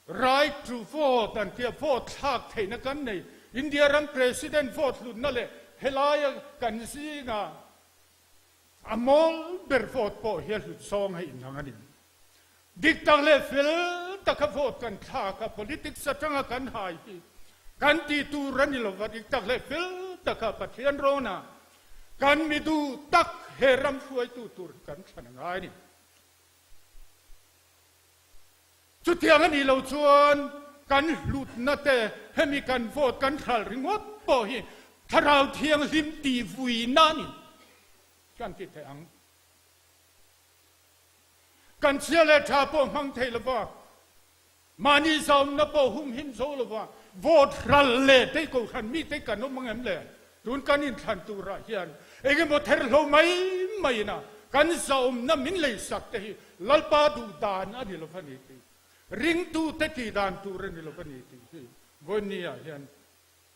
Right to vote an tia vote thlak theihna kan nei. India ram President vote hlutna leh helaia kan zinga a mawl ber vote pawh hi a hlut zawng a inang a ni. Dik tak leh fel taka vote kan thlak a, politics atanga kan hai hi kan tih tur a ni lova, dik tak leh fel taka Pathian rawna kan mi duh tak he ram hruaitu tur hi kan thlan a ngai a ni. Chutiang a nih loh chuan kan hlutna te hemi kan vote kan hral ringawt pawh hi Thlarau Thianghlim tih vuina a ni kan ti thei ang. Kan chhia leh tha pawh hmang thei lova, mahni zaumna pawh humhim zo lova vote hral leh tei kohhran mite kan awm ang em le? Tun kan inthlan turah hian engemaw therhlo mai maiin a kan zaumna min leisak te hi Lalpa duh dan a ni lo va ni tih, ringtute tih dan tur a ni lo va ni tih hi vawinia hian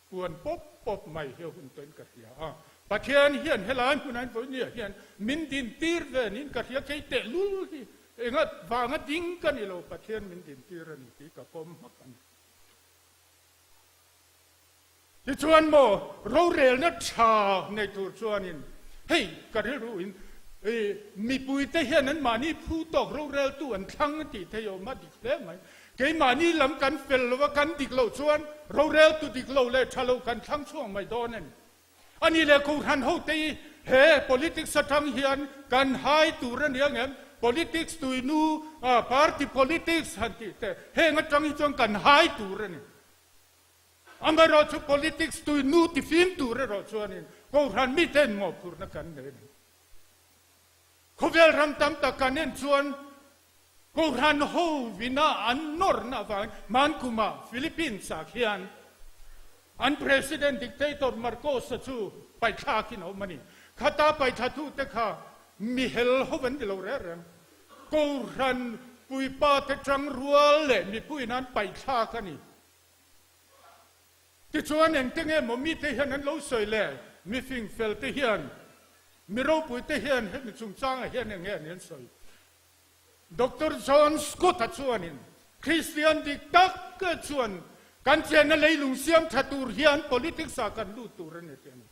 puan pawp pawp mai hi a hun tawhin ka hria a. Pathian hian helai hmunah hian vawinia hian min din tir ve niin ka hria, kei tehlul hi enga vanga ding ka ni lo, Pathian min din tir a ni tih ka pawm hmak a ni. Tichuan maw rorelna tha nei tur chuanin hei ka rilru in mipuite hian an mahni phu tawk roreltu an thlang tih thei awm a dik hle mai. Keimahni lam kan fel lo a, kan dik loh chuan roreltu dik lo leh tha lo kan thlang chhuak mai dawn a ni. A ni leh Kohhran hote hi he politics atang hian kan hai tur a ni ang em? Politics tuinu, party politics han tih te, heng atang hi chuan kan hai tur a ni. Amaherawhchu politics tuinu ti fim tur erawh chuanin Kohhran mite mawhphurhna kan nei a ni. Khawvel ram tam tak kan en chuan Kohhran ho vina an nawrna avangin hmankumah Philippines-ah khian an President dictator Marcos-a chu paithlakin a awm a ni. Khata paithlatute kha mihel ho an ni lo reng reng. Kohhran puipate tangrual leh mipuiin an paithlak a ni. Tichuan engte nge maw mite hian an lo sawi le? Mifing felte hian, mi ropuite hian hemi chungchangah hian eng nge an an sawi? Doctor John Scott-a chuanin, Kristian dik tak chuan kan chenna leilung siam tha tur hian politics-ah kan lut tur a ni tih a ni.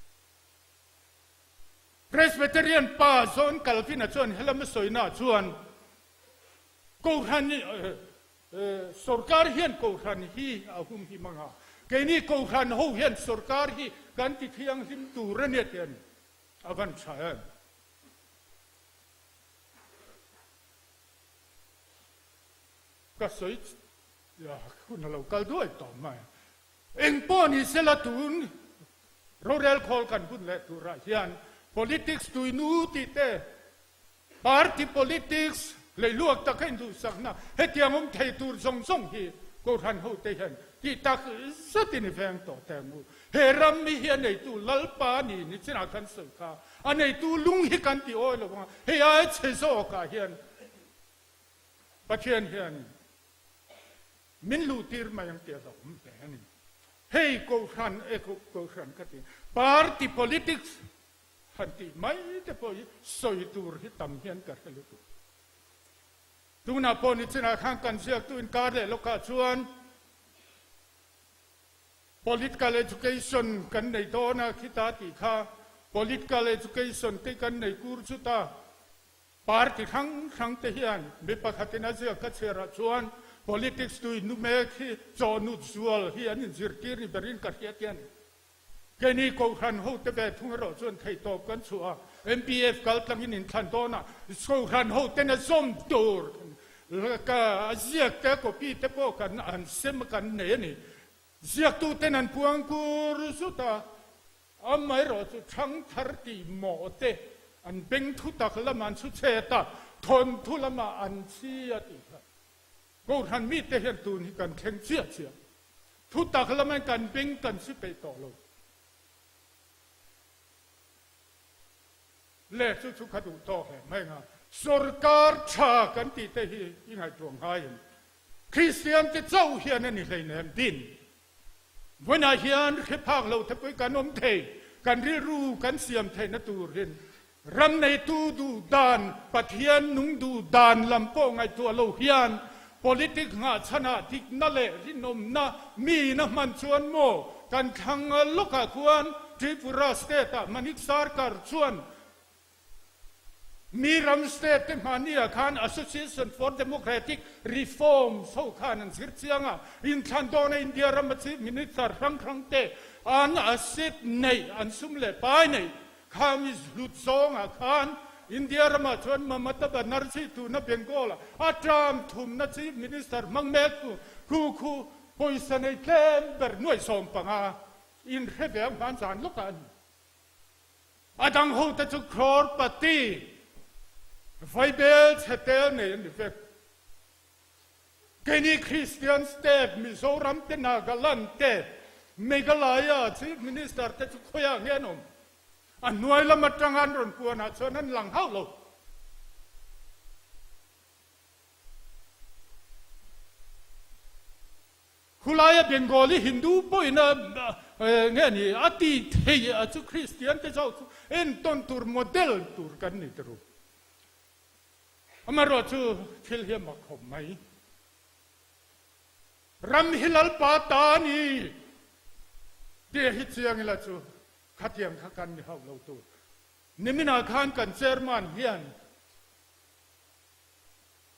Presbyterian pa John Calvin-a chuan helama sawinaah chuan Kohhran Sorkar hian Kohhran hi a hum him ang a, keini Kohhran ho hian sorkar hi kan ti thianghlim tur a nia tih a ni. A van tha em? Ka sawi hun a lo kal duai tawh mai. Eng pawh ni sela tun rorel khawl kan hun leh turah hian politics tuinu tih te, Party politics leiluak taka induhsakna hetiang awm thei tur zawng zawng hi Kohhran hote hian tih tak zetin i veng tawh teh ang u. He ram mi hi a neitu Lalpa ni ni chinah kan sawi kha a neitu lung hi kan ti awi lo ang a, hei aia chhe zawkah hian Pathian hian min luhtir mai ang tih a hlauhawm hle a ni. Hei Kohhran e Kohhran ka ti Party politics Han tih mai te pawh hi sawi tur hi tam hian ka hre lutuk. Tunah pawh ni chinah khan kan ziaktu inkar leh lawkah chuan political education kan nei dawn a khita tih kha political education te kan nei kur chuta party hrang hrang te hian mi pakhatin a ziak ka chhiarah chuan politics tui nu mek hi chawhnut zual hi an inzirtir ni berin ka hriat hian Keini Kohhran hote ve thung erawh chuan theihtawp kan chhuah a, MPF kal tlangin inthlan dawn a, Kohhran hoten a zawm tur a ziak te, copy te pawh kan an sem kan nei a ni. Ziaktuten an puang kur zut a, amaherawh chu thangthar tih mawh te an beng thu tak lamah an chhu chhet a, thawnthu lamah an chhi a tih kha Kohhran mite hian tun hi kan thleng chiah chiah. Thu tak lama kan beng kan si peih tawh lo. Le chu chu ka duh tawk hle mai nga. Sorkar tha kan tih te hi i ngaihtuah ngai em? Kristian te chauh hian a ni hleinem din. Vawiinah hian hre phak lo te pawh hi kan awm thei. Kan rilru kan siam theihna tur hin Ram neitu duh dan, Pathian nung duh dan lam pawh ngaihtuah lo hian politic nghahchhanah dikna leh rinawmna miin a hman chuan maw kan thlang lawkah khuan Tripura state-ah Manik Sarkar chuan mi ram state te hmahniah khan Association for Democratic Reforms ho khan an zir chiang a, inthlan dawna India rama Chief Minister hrang hrang te an asset neih, an sum leh pai neih Khami hlut zawngah khan India ramah chuan Mamata Banerjee tuna Bengal-a a term thumna Chief Minister hmang mek chu khu khu pawisa nei tlem ber nuaih 15 inhre ve ang hman zan lawkah a ni. A dang hote chu crore pati vaibel chhe tel nei an ni vek. Keini Kristian state Mizoram te Nagaland te Meghalaya Chief Minister te chu khawiah nge an awm? A hnuai lam atanga an rawn puanah chuan an lang hauh lo. Khulaia Bengali Hindu pawhin a nge ni a ti thei a chu Kristian te zawk chu entawn tur model tur kan ni turu. Amaherawh chu thil hi a mak khawp mai. Ram hi Lalpa ta a ni tih hi chiang ila chu khatiang kha kan ni hauh lo tur. Niminah khan kan chairman hian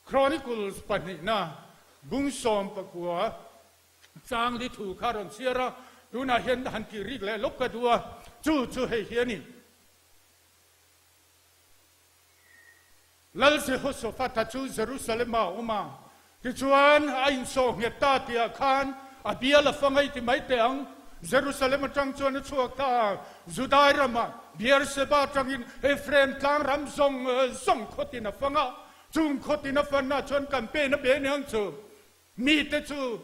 Chronicles pahnihna bung 19 chang li thu kha a rawn chhiar a, tunah hian han tih rik leh lawk ka duh a, chu chu hei hi a ni. Lal Jehoshaphat-a chu Jerusalem-ah a awm a, tichuan a insawh nghet ta tihah khan a bial a fang a i ti mai teh ang. Jerusalem atang chuan a chhuak ta a, Judai ramah Beersheba atangin Ephraim tlang ram zawng zawng khawtin a fang a, chung khawtin a fanna chuan campaign a be aniang chu. Mite chu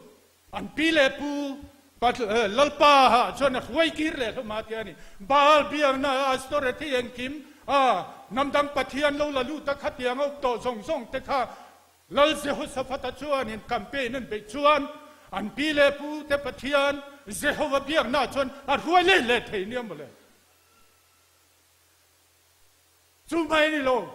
an pi leh pu Lalpa ah chuan a hruai kir leh hlawm a tia ni. Baal biakna Ashtoreth hi engkim a hnam dang pathian lo la lut a khatiang a up tawh zawng zawng te kha Lal Jehoshaphat-a chuanin campaign an beih chuan an pi leh pu te pathian Jehova biakna chuan a hruai leh leh thei nia mawle. Chu mai ni lo.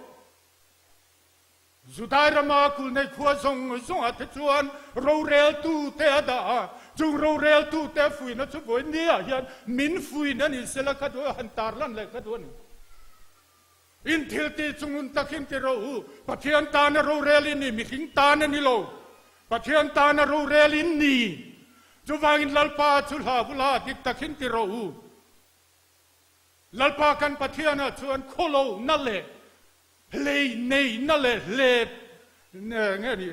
Judai rama kulnei khua zawng zawngah te chuan roreltute a dah a, chung roreltute fuihna chu vawi niah hian min fuihna ni sela kha duh a han tarlan leh kha duh a ni. In thil tih chung hun takin ti rawh u, Pathian tana rorel in ni, mihring tan a ni lo, Pathian tana rorel in ni. Chuvangin Lalpa chu hla bula dik takin ti rawh u. Lalpa kan Pathianah chuan khawlohna leh Hlei neihna leh hlep nge ni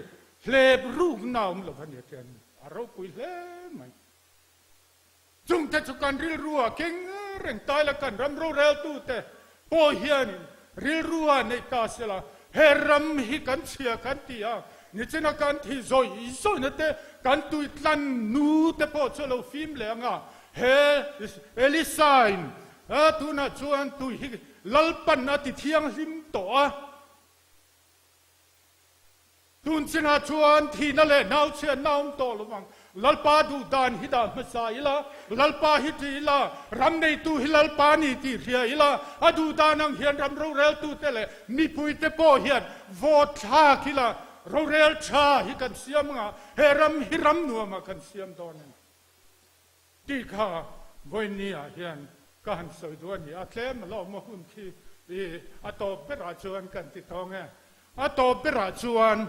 hlep rukna awm lo a ni a ni. A ropui hle mai. Chungte chu kan rilrua keng reng tai la kan ram roreltute pawh hianin rilrua neih ta sela he ram hi kan chhia kan ti a, nichina kan thi zawih zawihna te kan tui tlan nu te pawh chu a lo fim leh ang a, he Elisa-in tunah chuan tui hi Lalpan a ti thianghlim tawh a, tun chinah chuan thihna leh nauchhiatna a awm tawh lo vang. Lalpa duh dan hi dah hmasa ila, Lalpa hi ṭih ila, ram neitu hi Lalpa ni tih hria ila, a duh dan ang hian ram roreltute leh mipuite pawh hian vote thlak ila, rorel ṭha hi kan siam ang a, he ram hi ram nuamah kan siam dawn a ni. Tih kha vawinia hian ka han sawi duh a ni. A tlem alawm a hun khi i a tawp berah chuan kan ti tawng e. A tawp berah chuan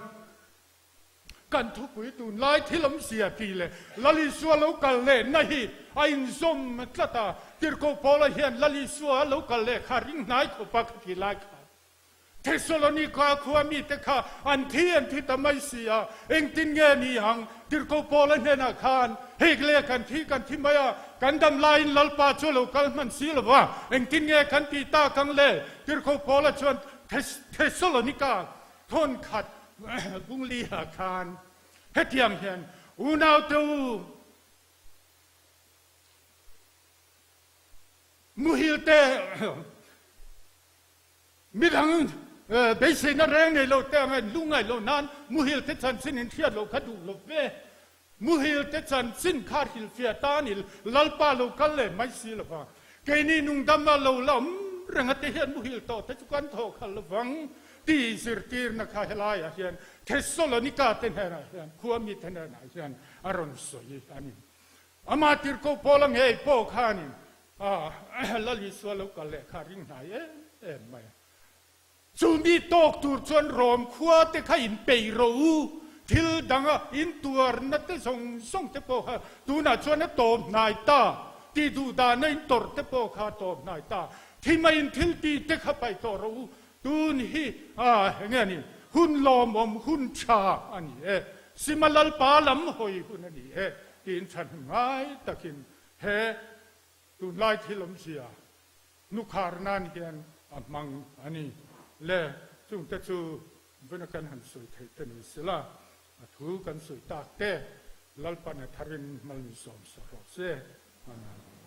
kan thupui tunlai thil awmzia tih leh Lal Isua lo kal lehna hi a inzawm tlat a. Tirhkoh Paula hian Lal Isua lo kal leh kha ring hnai khawp a ka ti lai kha. Thesalonika khua mite kha an thi an thi ta mai si a, engtin nge ni ang? Tirhkoh Paula hnenah khan, Hei le kan thi kan thi mai a, kan dam laiin Lalpa chu a lo kal hman si lo va, engtin nge kan tih tak ang le? Tirhkoh Paula chuan Thesalonika thawnkhat bungli-ah khan hetiang hian, Unaute u, muhil te, Midang beiseina reng nei lo te anga in lungngaih loh nan muhil te chanchin in hriat loh kha duh lo ve. Muhil te chanchin kha hrilhfiah tan i Lalpa lo kal leh mai si lo va. Keini nungdam a lo la awm reng a te hian muhil tawh te chu kan thawh khalh lo vang tih zirtirna kha helaiah hian Thesalonika te hnenah hian khuami te hnenah hian a rawn sawi a ni. Amah tirhkoh Paula ngei pawh khanin Lal Isua lo kal leh kha ring hnai em em mai a. Chu mi tawk tur chuan Rom khua te kha in peih rawh u, thil danga in tuarna te zawng zawng te pawh kha tunah chuan a tawp hnai ta, tih duh dahna in tawrh te pawh kha a tawp hnai ta, thima in thil tih te kha paih tawh rawh u, tun hi enge a ni, hun lawmawm hun tha a ni e, Sima Lalpa lam hawi hun a ni e tiin chhan ngai takin He tunlai thil awmzia hnukhar nan hian a hmang a ni le. Chungte chu vuna kan han sawi theih te ni sela, a thu kan sawi tak te Lalpan a tharin hmal min sawm sak rawh se. Amen.